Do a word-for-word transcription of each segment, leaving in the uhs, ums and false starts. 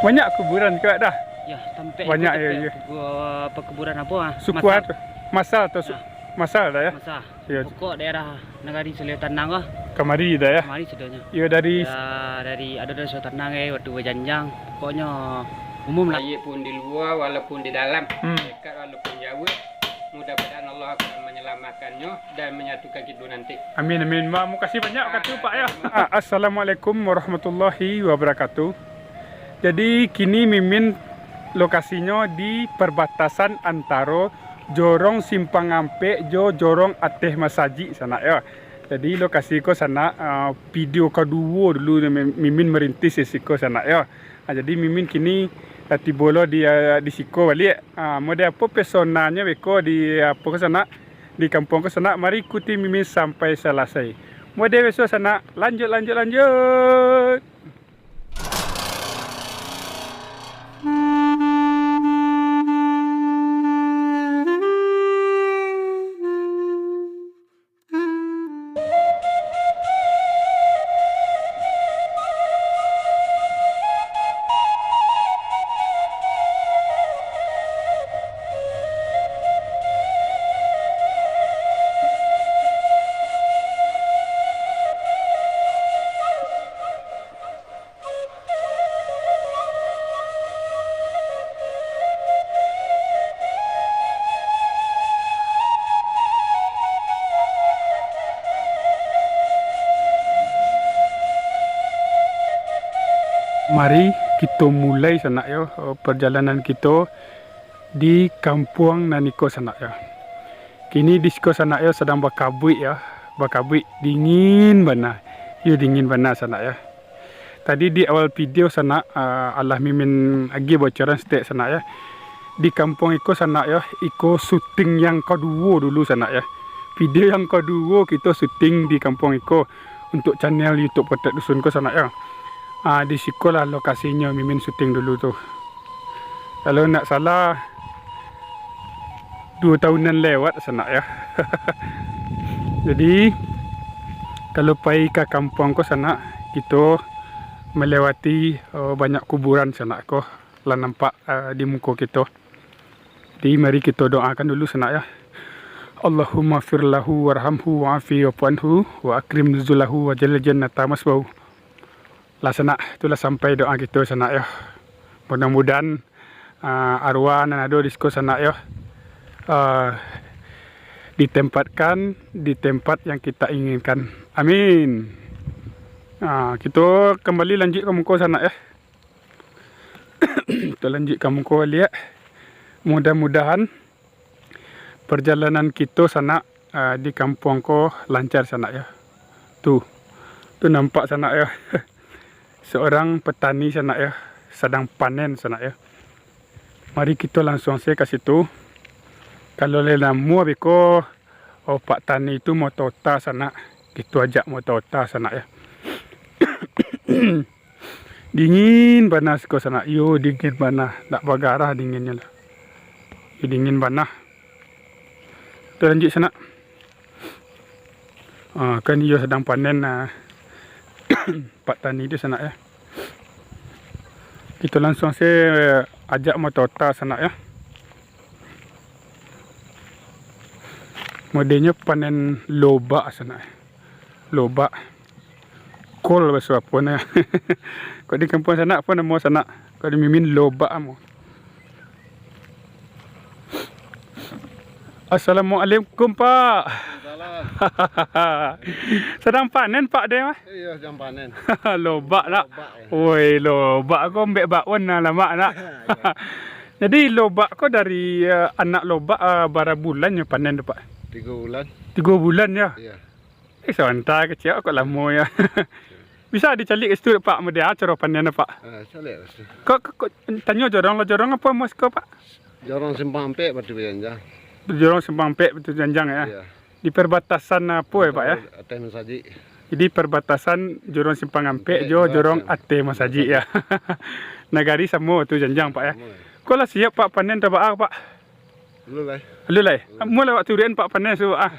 Banyak kuburan ko dah? Ya, tampek Banyak, itu ya, tampek ya. Pegu-, apa, kuburan apa, ah? Suku Masa. Apa? Masa atau su-, Ya. Masa dah, ya? Masa. Ya. Pokok daerah Nagari Salio Tanang lah. Kamari dah, ya? Kamari sadonyo. Yo, dari Ya, dari, ado dari Salio Tanang, eh, waktu bajanjang. Pokoknyo umum lah. Aia pun di lua, walaupun di dalam. Hmm. Dekat walaupun jauah, mudah-mudahan Allah akan menyelamatkannya dan menyatukan kita nanti. Amin, amin. Ma-, makasih banyak, Ah, kata Pak, ya. terima Ah, Assalamualaikum warahmatullahi wabarakatuh. Jadi, kini Mimin lokasinyo di perbatasan antaro Jorong Simpang Ampek jo Jorong Ateh Masajik, sanak, yo. Jadi, lokasi ko, sanak, ah, video kaduo dulu Mimin merintis di siko, sanak, yo. Ah, jadi, Mimin kini lah tibo lo di, ah, di siko baliak. Ah, model apo pesonanyo beko di, apo ko, sanak, di kampuang ko, sanak, mari ikuti Mimin sampai salasai. Model biaso, sanak, lanjut, lanjut, lanjut. Mari kito mulai, sanak, yo, perjalanan kito di kampuang nan iko, sanak, yo. Kini di siko, sanak, yo, sadang bakabuik, yo. Bakabuik, dingin bana. Yo, dingin bana, sanak, yo. Tadi di awal video, sanak, ah, alah Mimin agiah bocoran saketek, sanak, yo. Di kampuang iko, sanak, yo, iko syuting yang kaduo dulu, sanak, yo. Video yang kaduo kito syuting di kampuang iko untuk channel YouTube Kotak Dusun ko, sanak, yo. Ah, di siko lah lokasinyo Mimin syuting dulu tu. Kalau ndak salah, duo taun nan lewat, sanak, yo. Jadi, kalau pai ka kampuang ko, sanak, kito melewati, eh, banyak kuburan, sanak, ko lah nampak, eh, di muko kito. Jadi, mari kito doakan dulu, sanak, yo. Allahumma fir lahu warhamhu wa'afi wa'fu anhu wa akrim nuzulahu wa jal jannata maswahu. Lah, sanak, tu lah sampai doa kito, sanak, yo. Mudah-mudahan, ah, arwah nan ado di siko, sanak, yo, ah, ditempatkan di tempat yang kita inginkan. Amin. Ah, kito kambali lanjuik ka muko, sanak, yo. Kito lanjuik ka muko baliak. Mudah-mudahan perjalanan kito, sanak, ah, di kampuang ko lancar, sanak, yo. Tu, tu nampak, sanak, yo. Seorang petani, sanak, yo, sadang panen, sanak, yo. Mari kito langsuang se ka situ. Kalau lah namuah beko, oh, Pak Tani tu motota, sanak, kito ajak motota, sanak, yo. Dingin bana siko, sanak. Yo, dingin bana. Ndak bagarah dinginnyo lah. Yo, dingin bana. Tu lanjuik, sanak. Ah, kan iyo sadang panen, ah, Pak Tani tu, sanak, yo. Kito langsuang se ajak motota, sanak, yo. Modelnyo panen lobak, sanak. Lobak. Kol baso apo nah. Kok di kampuang sanak apo namo sanak? Kok di Mimin lobak namo. Assalamualaikum, Pak. Salam. Sadang panen, Pak, deh, mah? Iyo, sadang panen. Lobak, nak? Lobak, yo. Woi, lobak ko ambek bakwan nah, lamak, nak? Iyo. Jadi, lobak ko dari, eh, anak lobak, eh, bara bulan nyo panen tu, Pak? Tigo bulan. Tigo bulan, yo? Iyo. Eh, sabanta kecek kok lamo, yo. Bisa dicaliak ka situ, Pak, model a caro panen, Pak? Ah, caliak ka situ. Kok, kok, kok, tanyo jorong lah, jorong apo mas ko, Pak? Jorong Simpang Ampek, Batu Janjang. Jorong Simpang Ampek, Batu Janjang, yo? Iyo. Di perbatasan apo, yo, Pak, yo? Ateh Masajik. Jadi, perbatasan Jorong Simpang Ampek Ampek jo jo Jorong Ateh. Ateh Masajik, yo. Nagari samo Batu Janjang, Pak, yo? Samo, yo. Kok lah siap, Pak, panen tabak, Pak? Alun lai. Alun lai? Alun. Amuah lah awak turuik, Pak, panen tu, ah.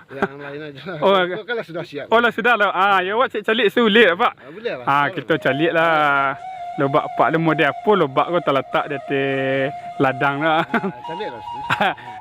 Yang lain aja. Oh, kau kan lah sudah siap. Oh, lah sudah lah. Ah, yo, awak cek caliak sulik, Pak. Ah, buliah lah. Ah, kito caliak lah. Lobak Pak tu model apo lobak ko talatak di ateh ladang tu? Ah, caliak lah situ.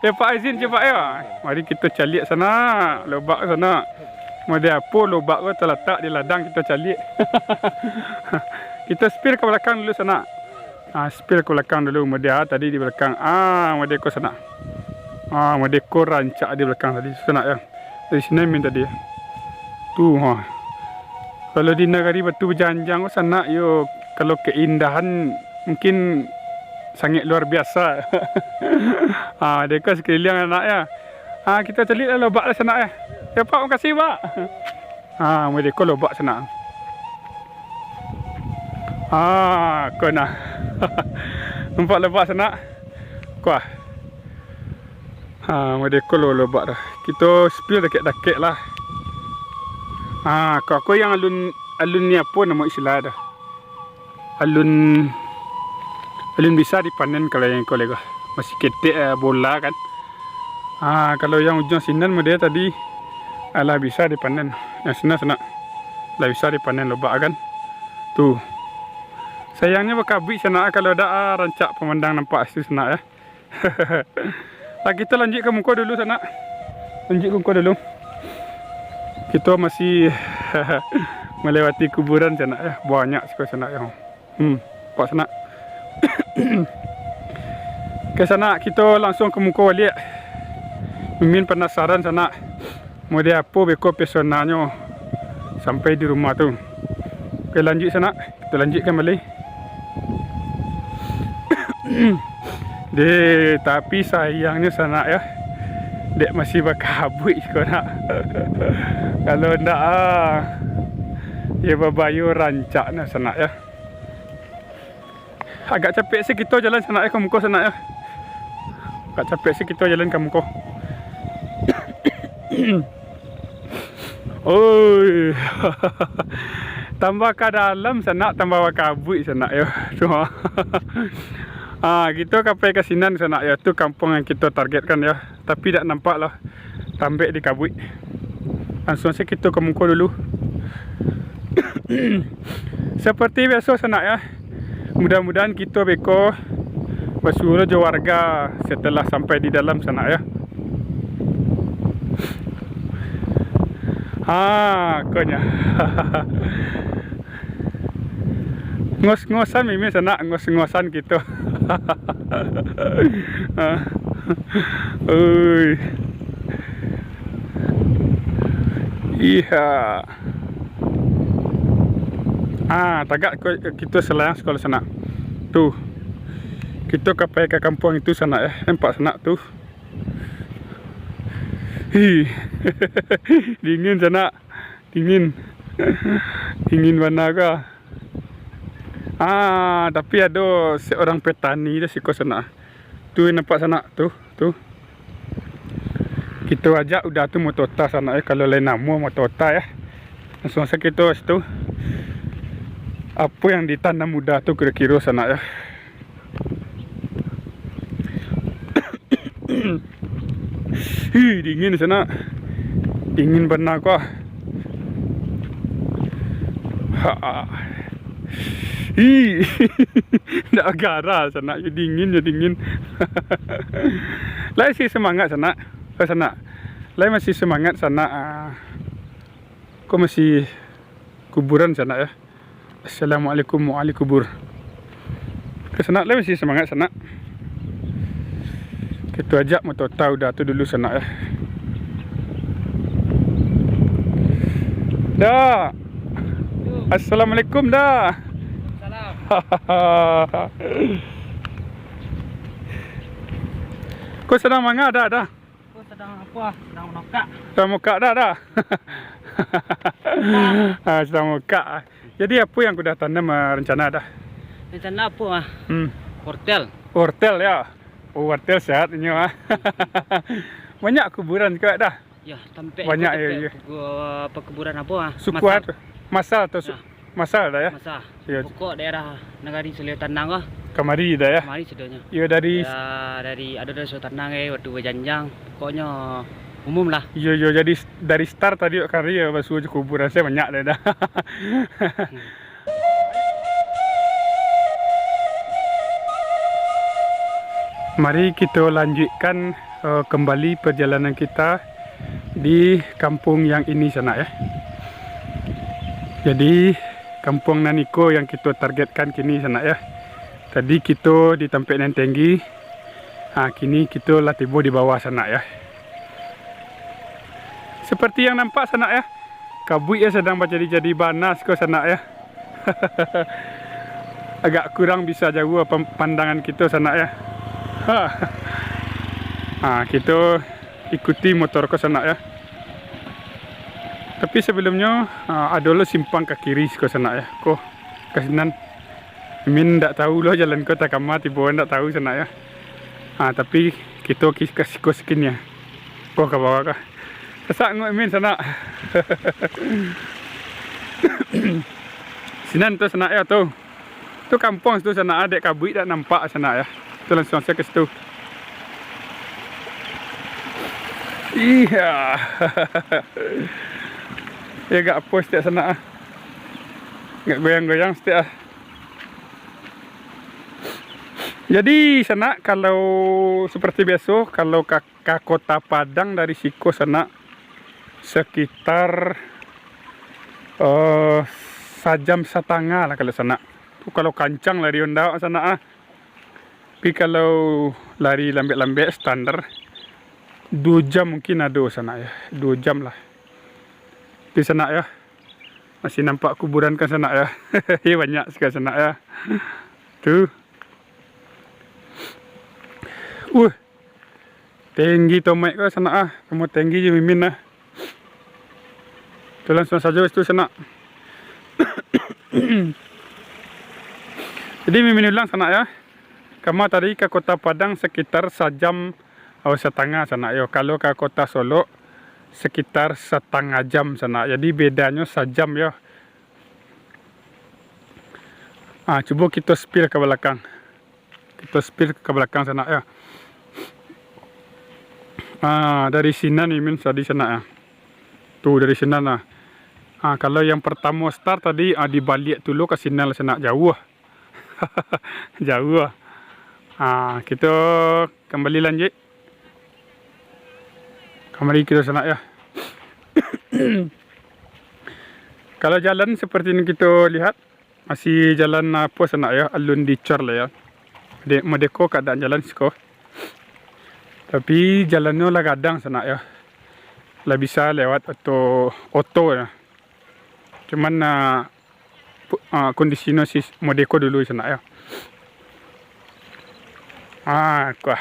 Ya, Pak, izin je, Pak, ya. Mari kito caliak sanak, lobak sanak. Model apo lobak ko talatak di ladang, kito caliak. Kito spill ka balakang dulu sanak. Ah, spill ka balakang dulu, model tadi di balakang. Ah, model ko sanak. Ah, model ko rancak di balakang tadi sanak, ya. Dari sinan main tadi. Tu, ha. Kalau di nagari batu bajanjang ko sanak, yo, kalau keindahan mungkin sangat luar biasa. Ha, deka sakuliliang sanak, ya. Ha, kito caliak lah lobak lah sanak, ya. Ya, Pak, makasih, Pak. Ha, model ko lobak sanak. Ha, ko nah. Nampak lobak sanak? Kuah. Ha, model ko lo lobak tu. Kito spill dakek-dakek lah. Ha, ko, ko yang alun, alun ni apo namo istilah tu? Alun, alun bisa dipanen kalau yang ko lego. Masih ketek, eh, bola kan. Ha, kalau yang ujuang sinan model tadi, alah bisa dipanen. Yang sinan sanak. Lah bisa dipanen lobak kan. Tu. Sayangnyo bakabuik sanak, kalau dak, ah, rancak pamandang nampak asli sanak, ya. Lah, kito lanjuik ka muko dulu sanak. Lanjuik ka muko dulu. Kito masih melewati kuburan sanak, ya. Banyak siko sanak, ya. Hmm, nampak sanak. Oke sanak, kito langsuang ka muko baliak. Mimin panasaran sanak. Model apo beko pesonanyo sampai di rumah tu. Oke, lanjuik sanak. Kito lanjuikkan baliak. Deh, tapi sayangnyo sanak, ya. Dek masih bakabuik siko nak. Kalau ndak, ah, yo babayo rancaknyo sanak, ya. Agak capek se kito jalan sanak, ya, ka muko sanak, ya. Agak capek se kito jalan ka muko. Oi. Tambah ka dalam sanak, tambah bakabuik sanak, yo. Tu. Ah, kito ka pai ka sinan sanak, yo. Tu kampuang yang kito targetkan, yo. Tapi dak nampak lah. Tambek di kabuik. Langsuang se kito ka muko dulu. Seperti biaso sanak, ya. Mudah-mudahan kito beko basuo jo warga setelah sampai di dalam sanak, ya. Ha, konyo. Ngos-ngosan mimih sanak, ngos-ngosan kito. Ha. Oi. Iya. Ah, tagak ko kito salayang siko sanak. Tu. Kito ka pai ka kampuang itu sanak, eh. Nampak sanak tu. Hi. Dingin sanak. Dingin. Dingin bana ka. Ah, tapi ado seorang petani di siko sanak. Tu nampak sanak tu, tu. Kito ajak uda tu motota sanak, eh, kalau lai namuah motota, eh. Langsuang se kito situ. Apo yang ditanam uda tu kiro-kiro sanak, eh. Hi, dingin sanak. Dingin bana ko. Ha. Hi. Ndak gara sanak, yo dingin, yo dingin. Lai masih semangat sanak. Eh, sanak. Lai masih semangat sanak. Ah. Ko masih kuburan sanak, ya. Assalamualaikum, waalaikum kubur. Oke sanak, lai masih semangat sanak. Kito ajak motota uda tu dulu sanak, ya. Da. Assalamualaikum, Da. Salam. Ko sadang manga, Da, Da? Ko sadang apo, ah? Sadang manokak. Sadang mokak, Da, Da? Ah, sadang mokak. Jadi, apo yang ko uda tanam, ah, rencana, Da? Rencana apo, ah? Hmm. Wortel. Wortel, ya? Oh, wortel sehat inyo, ah. Banyak kuburan ko, Da? Ya, tampek banyak, ya, ya. Pekuburan apo, ah? Suku Masal. Apo? Masal atau su-, ya. Masal, Da, ya? Masal. Iya. Pokok daerah Nagari Suleo Tanang, ah. Kamari, Da, ya? Kamari sadonyo. Iya, dari, ya, dari, ado dari Suleo Tanang, eh, Batu Bajanjang. Pokoknyo umum lah. Iya, iya, jadi s-, dari start tadi, kamari, ya, basuo jo kuburan, se banyak, Da, Da. Hmm. Mari kito lanjuikkan, eh, kembali perjalanan kita di kampung yang ini, sanak, ya. Jadi, kampung nan iko yang kito targetkan kini, sanak, ya. Tadi kito di tampek nan tinggi, ha, kini kito lah tibo di bawah, sanak, ya. Seperti yang nampak, sanak, ya, kabuik, ya, sadang bajadi-jadi bana siko, sanak, ya. Agak kurang bisa jauah pam-, pandangan kito, sanak, ya. Ha. Ha, kito ikuti motor ko, sanak, ya. Tapi sebelumnyo, ha, ado lo simpang ka kiri siko, sanak, ya. Ko, ka sinan. Mimin ndak tahu lo jalan ko takama tibo, ndak tahu, sanak, ya. Ha, tapi kito ki-, ka siko sikinnyo. Ko ka bawah ka. Sasak ngok Mimin, sanak. Sinan tu, sanak, ya, tu. Tu kampuang situ, sanak, dek kabuik dak nampak, sanak, ya. Tu langsuang sajo ka situ. Iya. Ya, agak apo sitiak, sanak, ah. Agak goyang-goyang sitiak, ah. Jadi, sanak, kalau seperti biaso, kalau ka, ka Kota Padang dari siko, sanak, sekitar, eh, sajam satangah lah kalau, sanak. Tu kalau kancang lari Honda, sanak, ah. Tapi kalau lari lambek-lambek standar, duo jam mungkin ado, sanak, ya. Duo jam lah. Tapi, sanak, ya, masih nampak kuburan kan, sanak, ya. Banyak sekali, sanak, ya. Tu. Uh. Tinggi tomek ko, sanak, ah. Samo tinggi jo Mimin lah. Tu langsuang sajo situ, sanak. Jadi, Mimin ulang, sanak, ya. Kama tadi ka Kota Padang sekitar sajam, oh, satangah, sanak, yo. Kalau ka Kota Solok, sekitar satangah jam, sanak. Jadi, bedanyo sajam, yo. Ah, cubo kito spill ka balakang. Kito spill ka balakang, sanak, ya. Ah, dari sinan, Mimin, tadi, sanak, ya. Tu, dari sinan lah. Ah, kalau yang pertamo start tadi, ah, di baliak tu lo ka sinan lah, sanak, jauah. Jauah. Ah, kito kambali lanjuik. Kambali kito, sanak, ya. Kalau jalan seperti yang kito lihat, masih jalan apo, sanak, yo, alun dicor lah, yo. Dek, mode ko kaadaan jalan siko. Tapi jalannyo lah gadang, sanak, yo. Lah bisa lewat oto, oto lah. Cuman, ah, pu-, ah, kondisinyo sis-, mode ko dulu, sanak, yo. Ah, kuah.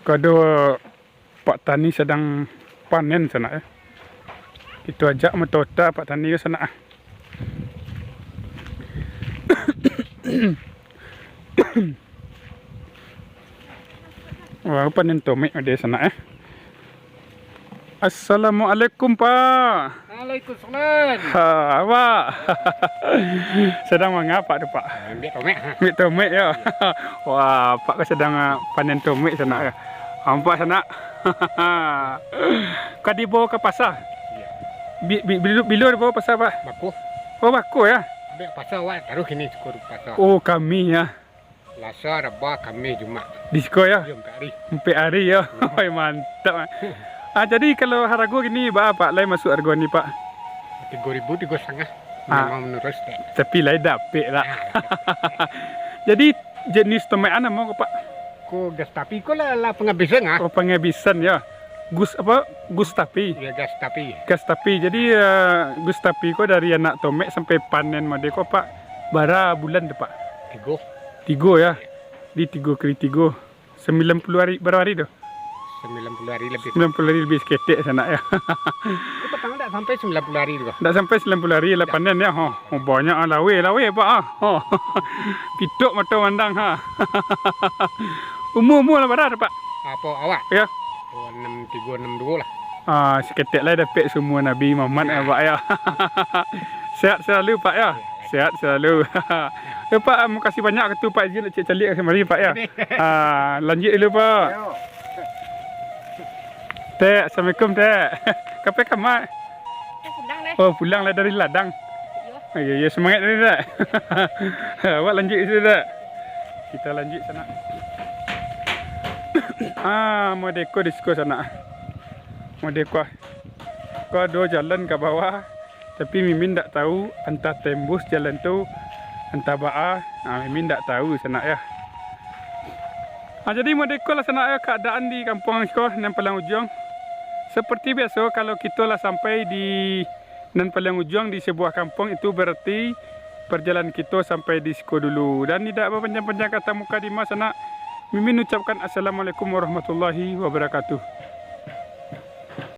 Ko ado Pak Tani sadang panen, sanak, eh. Kito ajak motota Pak Tani ko, sanak, ah. Wah, panen tomek ado, sanak, eh. Assalamualaikum, Pak. Waalaikumsalam. Ha, Pak. Sadang manga Apak tu, Pak? Ambiak tomek, ha. Ambiak tomek, yo. Wah, Apak ko sadang, ah, panen tomek, sanak, yo. Nampak, sanak. Ka dibawa ka pasa? Iyo. Bi-, bi-, bilo, bilo dibawa pasa, Pak? Bako. Oh, bako, yo? Ambiak pasa, awak taruih kini siko pasa. Oh, Kamih, yo. Salasa, Raba, Kamih, Jumaik. Di siko, yo? Iyo, ampek ari. Ampek ari, yo. Hmm. Oi, mantap, ah. Ah, jadi, kalau harago kini, baa, Pak, lai masuak harago ni, Pak? Tigo ribu, tigo satangah. Ah. Memang menurus, dek. Tapi lai dapek, lah. Ah, lai dapek. Jadi, jenis tomek a namo ko, Pak? Ko Gustapi ko lah, lah pangabisan, ah. Oh, pangabisan, yo. Gus-, apo? Gustapi? Iyo, Gustapi. Gustapi. Jadi, eh, Gustapi ko dari anak tomek sampai panen mode ko, Pak, bara bulan tu, Pak? Tigo. Tigo, yo? Di tigo kali tigo. Sambilan puluah ari, bara ari tu? Sambilan puluah ari labiah. Sambilan puluah ari labiah saketek, sanak, yo. Itu patang dak sampai sambilan puluah ari tu, Pak? Dak sampai sambilan puluah ari lah panen, yo, ho. Oh, banyak, ah, laweh, laweh, Pak, ah. Ho. Pitok mato mandang, ha. Umua-umua lah bara tu, Pak? Apo, awak? Yo. Oh, anam tigo, anam duo lah. Ah, saketek lai dapek saumua Nabi Muhammad, yo, Pak, yo. Sehat selalu, Pak, yo. Sehat selalu. Yo, Pak, makasih banyak ka tu, Pak, izin caliak-caliak ka mari, Pak, yo. Ah, lanjuik dulu, Pak. Yo. Tek, assalamualaikum, Tek. Kapai ka ma? Oh, pulang lai. Oh, pulang lai dari ladang. Iyo. Oh, iyo, iyo, semangat tadi, Tek. Awak lanjuik situ, Tek. Kita lanjuik sanak. Ah, modeko di siko sanak. Modeko. Ko ado jalan ka bawah, tapi Mimin ndak tahu antah tembus jalan tu, antah baa. Ah, Mimin ndak tahu sanak ya. Ah, jadi modeko lah sanak ya keadaan di kampuang siko nan paling ujuang. Seperti biaso, kalau kito lah sampai di nan paling ujuang di sebuah kampuang, itu berarti perjalanan kito sampai di siko dulu. Dan tidak berpanjang-panjang kata mukadimah sanak, Mimin ucapkan assalamualaikum warahmatullahi wabarakatuh.